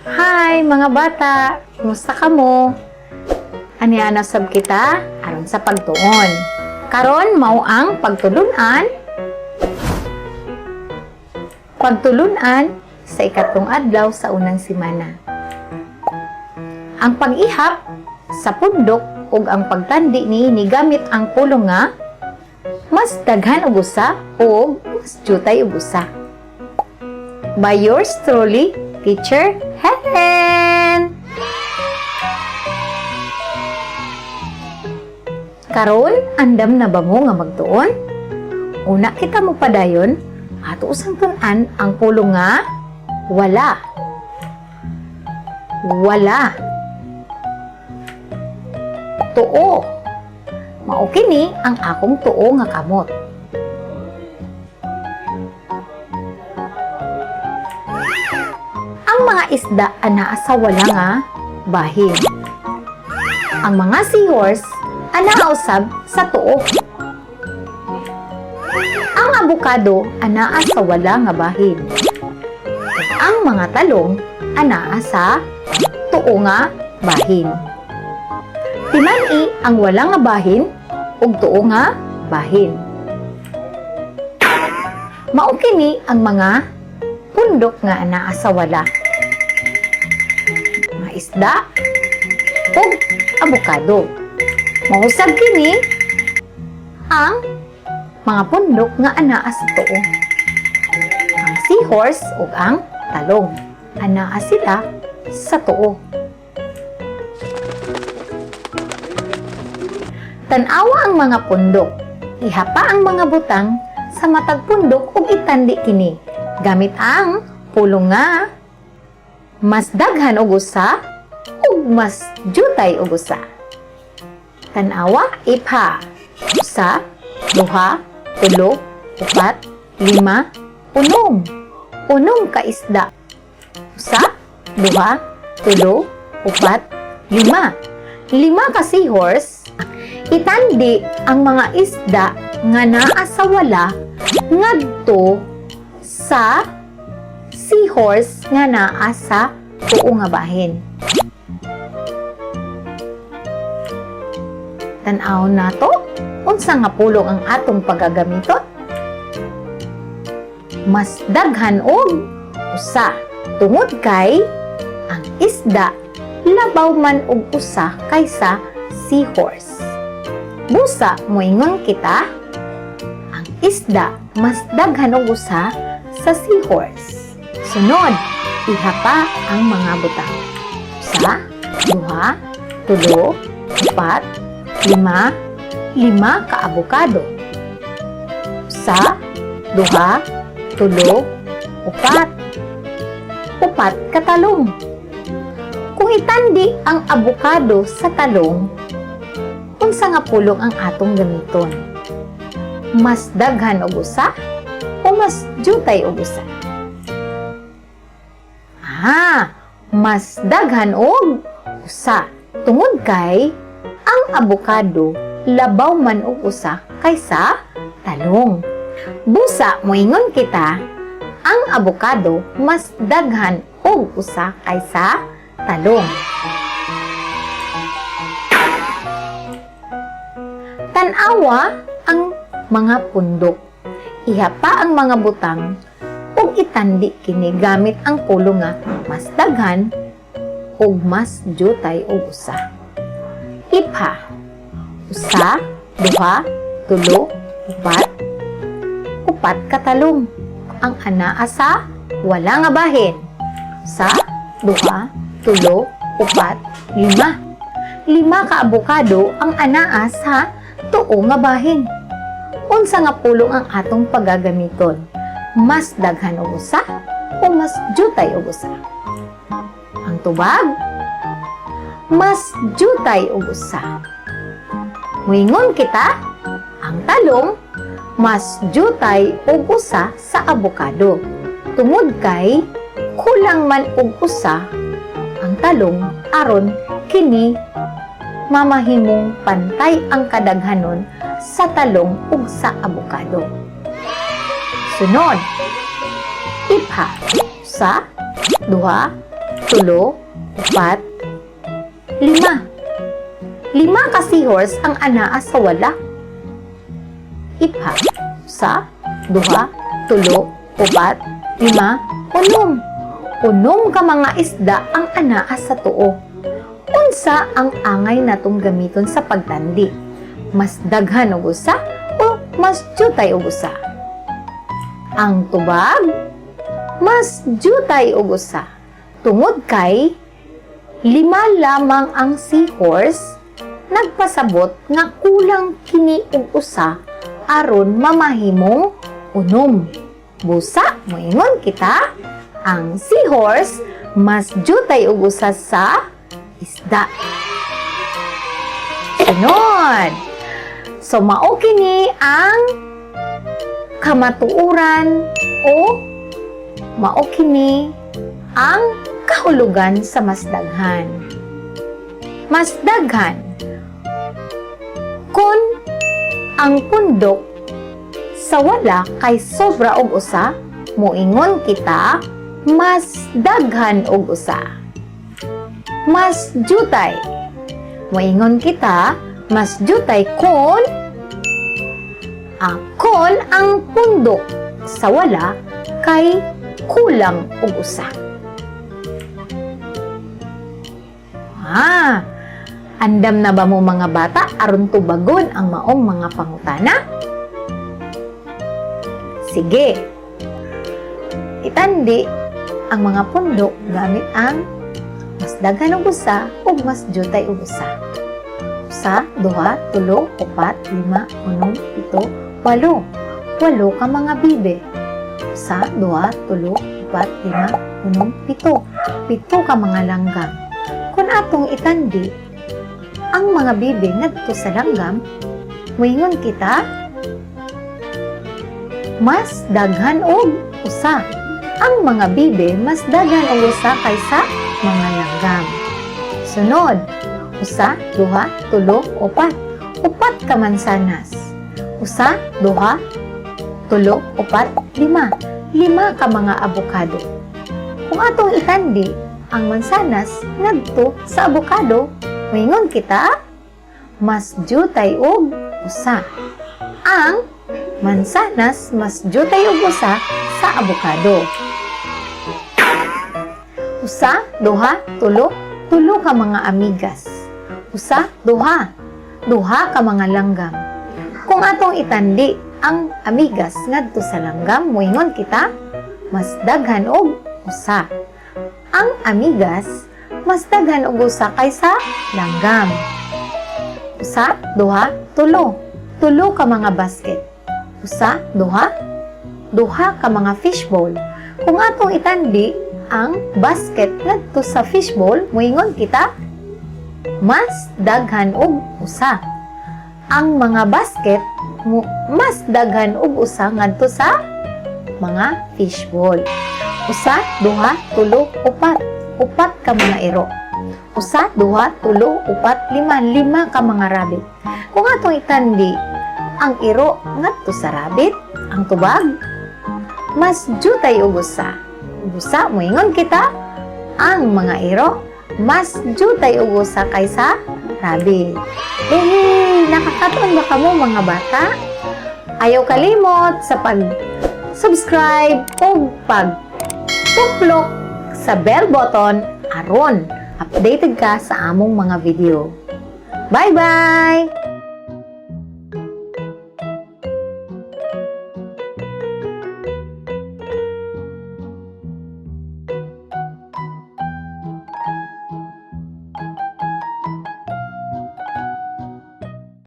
Hi, mga bata! Kumusta kamo? Ania na sab kita aron sa pagtuon. Karon mao ang pagtulunan pagtulunan sa ikatlong adlaw sa unang semana. Ang pag-ihap sa pundok ug ang pagtandi niini gamit ang pulong nga mas daghan og usa o mas jutay og usa. By yours truly, Teacher Helen! Karon, andam na ba mo nga magtuon? Una kita mo padayon, ato usang tun-an ang pulong nga wala. Wala. Tuo. Mao kini ang akong tuo nga kamot. Ang mga isda anaa sa wala nga bahin. Ang mga seahorse anaa usab sa tuo. Ang abukado anaa sa wala nga bahin. Ug ang mga talong anaa sa tuo nga bahin. Timan-i ang wala nga bahin ug tuo nga bahin. Mao kini ang mga pundok nga anaa sa wala. Mga isda ug abukado. Mausab kini ang mga pundok nga anaa sa tuo. Ang seahorse ug ang talong. Anaa sila sa tuo. Tan-awa ang mga pundok. Ihapa ang mga butang sa matag pundok ug itandi kini. Gamit ang pulong nga mas daghan og usa ug mas jutay og usa. Tan-awa, ipha. Usa, duha, tulo, upat, lima, unom. Unom ka isda. Usa, duha, tulo, upat, lima. Lima ka seahorse. Itandi ang mga isda nga naa sa wala ngadto sa seahorse nga naa sa tuo nga bahin. Tan-awon nato unsa nga pulong ang atong pagagamiton? Mas daghan og usa tungod kay ang isda labaw man og usa kaysa seahorse. Busa moingon kita, ang isda mas daghan og usa sa seahorse. Sunod, ihapa ang mga butang. Usa, duha, tulo, upat, lima, lima ka abokado. Usa, duha, tulo, upat, upat ka talong. Kung itandi ang abokado sa talong, unsa nga pulong ang atong gamiton? Mas daghan og usa o mas jutay og usa? Ah, mas daghan og usa. Tungod kay ang abokado labaw man og usa kaysa talong. Busa moingon kita, ang abokado mas daghan og usa kaysa talong. Tan-awa ang mga pundok. Ihapa ang mga butang ug itandi kini gamit ang pulong nga mas daghan ug mas jutay og usa. Ipha. Usa, duha, tulo, upat, upat ka talong. Ang anaa sa wala nga bahin. Usa, duha, tulo, upat, lima. Lima ka abokado ang anaa sa tuo nga bahin. Unsa nga pulong ang atong pagagamiton? Mas daghan og usa o mas jutay og usa? Ang tubag, mas jutay og usa. Moingon kita, ang talong mas jutay og usa sa abokado. Tungod kay kulang man og usa ang talong aron kini mamahimong pantay ang kadaghanon sa talong ug sa abokado. Sunod, ipha. Usa, duha, Tulo, upat, lima. Lima ka seahorse ang anaa sa wala. Ipha. Usa, duha, tulo, upat, lima, unom. Unom ka mga isda ang anaa sa tuo. Unsa ang angay natong gamiton sa pagtandi? Mas daghan og usa o mas jutay og usa? Ang tubag, mas jutay og usa. Tungod kay lima lamang ang seahorse, nagpasabot nga kulang kini og usa aron mamahimong unom. Busa, moingon kita, ang seahorse mas jutay og usa sa isda. Sunod. So mao kini ang kamatuoran o mao kini ang kahulugan sa mas daghan. Mas daghan kung ang pundok sa wala kay sobra og usa, moingon kita mas daghan og usa. Mas jutay. Moingon kita mas jutay kon ang pundok sa wala kay kulang og usa. Ah, andam na ba mo, mga bata, aron tubagon ang maong mga pangutana? Sige. Itandi ang mga pundok gamit ang mas daghan og usa ug mas jutay og usa. Usa, duha, tulo, upat, lima, unom, pito, walo. Walo ka mga bibe. Usa, duha, tulo, upat, lima, unom, pito. Pito ka mga langgam. Kung atong itandi ang mga bibe ngadto sa langgam, moingon kita mas daghan og usa. Ang mga bibe mas daghan og usa kaysa mga langgam. Sunod, usa, duha, tulo, upat. Upat ka mansanas. Usa, duha, tulo, upat, lima. Lima ka mga abokado. Kung atong itandi ang mansanas ngadto sa abokado, moingon kita mas jutay og usa. Ang mansanas mas jutay og usa sa abokado. Usa, duha, tulo, tulo ka mga amigas. Usa, duha, duha ka mga langgam. Kung atong itandi ang amigas ngadto sa langgam, moingon kita mas daghan og usa. Ang amigas mas daghan og usa kaysa langgam. Usa, duha, tulo. Tulo ka mga basket. Usa, duha, duha ka mga fishbowl. Kung atong itandi ang basket ngadto sa fishbowl, moingon kita mas daghan og usa. Ang mga basket mas daghan og usa ngadto sa mga fishbowl. Usa, duha, tulo, upat. Upat ka mga iro. Usa, duha, tulo, upat, lima. Lima ka mga rabbit. Kung atong itandi ang iro ngadto sa rabbit, ang tubag, mas jutay og usa. Busa, moingon kita, ang mga iro mas jutay og usa kaysa rabbit. Hey, nakakatuon ba kamo, mga bata? Ayaw kalimot sa pag-subscribe o pag tuplok sa bell button aron updated ka sa among mga video. Bye-bye!